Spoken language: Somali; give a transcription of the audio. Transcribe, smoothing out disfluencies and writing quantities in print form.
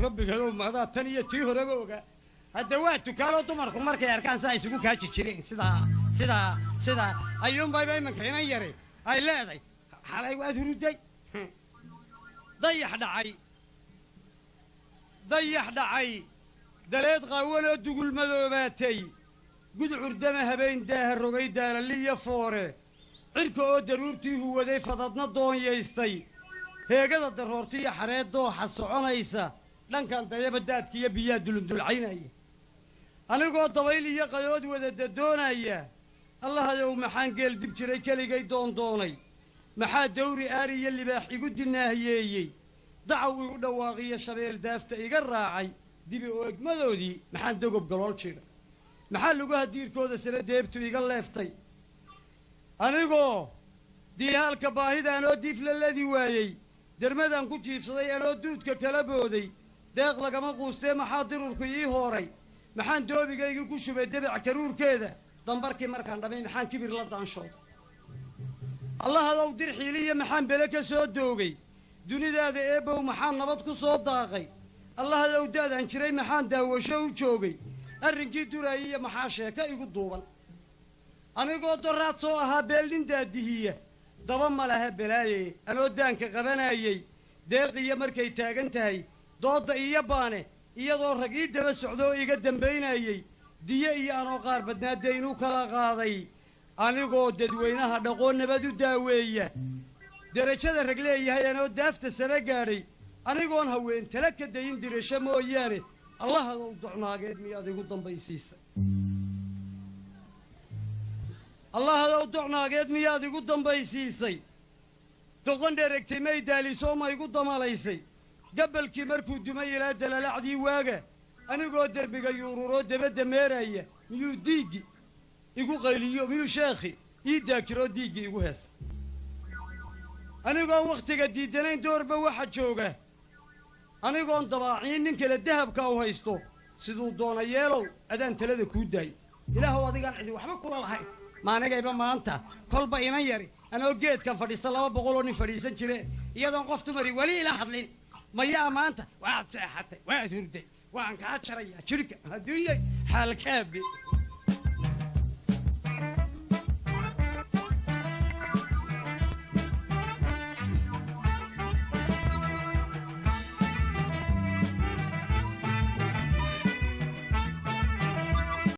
Rabbigadow, maadaa tan iyo tii horeba ogaa? Hadda waa tukaaloo dumarku markay arkaan saa isugu kaaji jireen, sidaa sidaa sidaa ayuunbayba iminka inan yari ay leeday. Xalay waad huruday. Dayax dhacay, dayax dhacay, daleed qaawan oo dugul madoobaatay, gudcurdama habeen daaha rogay, daalaliya foore, cirka oo daruurtii huwaday, fadadna doonyaystay, heegada daroortiiyo xareed dooxa soconaysa, dhankan dayaba daadkiiyo biyaa dulundulcaynaya, anigoo dabayl iyo qayood wada dadoonaya, Allahayow, maxaan geel dib jiray keligay doondoonay? Maxaa dawri aari iyo libaax igu dinaahiyeeyey? Dacaw igu dhawaaqiyo shabeel daafta iga raacay, dibi oo egmadoodii maxaan dogob galool jidhay? Maxaa lugaha diirkooda sare deebtu iga leeftay? Anigoo diihaalka baahida anoo diif la ladi waayey, dermadaan ku jiifsaday anoo duudka kala booday, deeq lagama quustee maxaa dirurku ii hooray? Maxaan doobigaygii ku shubay debac karuurkeeda? Dambarkii markaan dhamay maxaan kibir la daanshooday? Allahadow, dir xiiliya maxaan bele ka soo doogay? Dunidaada eebbow, maxaan nabad ku soo daaqay? Allahadow, da'daan jiray maxaan daawasho u joogay? Arrinkii duraayiya maxaa sheeko igu duuban? Anigoo doraad soo ahaa beelnin daadihiya, daba ma laha balaaye, anoo daanka qabanayey, deeqiya markay taagan tahay doodda iyo baane, iyadoo rag ii daba socdo oo iga dambaynayey, diye iyo anoo qaar badnaa dayn u kala qaaday, anigoo dadweynaha dhaqoo nabad u daaweeya, derajada rag leeyahay anoo daafta sare gaadhay, anigoon haween tala ka dayin dirasho mooyaane, Allahadow, docnaageed miyaad igu dambaysiisay? Allahadow, docnaageed miyaad igu dambaysiisay? Doqon dheregtay may daalisoo ma igu damalaysay? Gabalkii markuu dumay ilaa dalalacdii waaga, anigoo derbiga yuururoo debadda meeraya, miyuu diiggi igu qayliyo? Miyuu sheekhi ii daakiroo diiggi igu heesa? Anigoon wakhtiga diidanayn doorba waxa jooga, anigoon dabaaciin nin kale dahabka u haysto, siduu doona yeelow, adaan talada kuu daay. Ilaahow, adigaan cidi waxba kula lahayn, maanigayba maanta kolba inan yari anoo geedkan fadhiista 200 oo nin fadhiisan jire, iyadoon qof dumari weli ila hadlin, mayaa maanta waad seexatay, waad hurday, waan kaa jarayaa jidhka adduunyay xaalkaabi.